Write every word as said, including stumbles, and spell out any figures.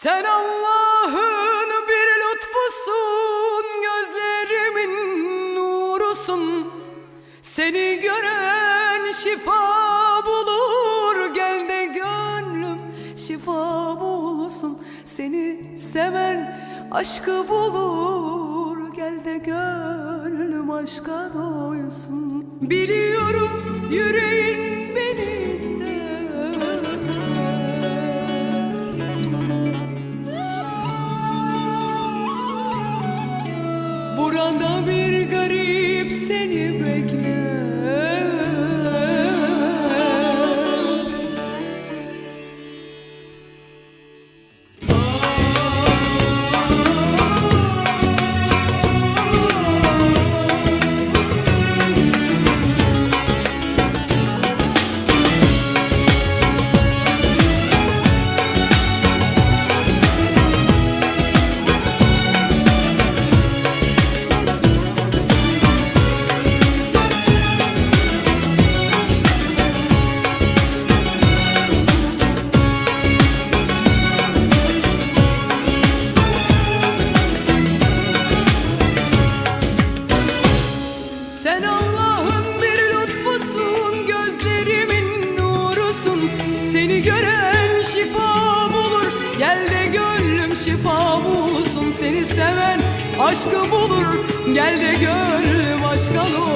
سن اللهین بیر لطفوسون، گؤزلریمین نوروسون. سنی گؤرن شفا بولور، گل ده گؤنلوم شفا بولسون. سنی سئون عاشقی بولور، گل ده گؤنلوم عاشقا دویسون. بیلیرم، اوره‌یین منی ایستر. بورادا بیر غریب سنی بکلر. سن اللهین بیر لطفوسون، گؤزلریمین نوروسون. سنی گؤرن شفا بولور، گل ده گؤنلوم شفا بولسون. سنی سئون عاشقی بولور، گل ده گؤنلوم عاشقا دویسون.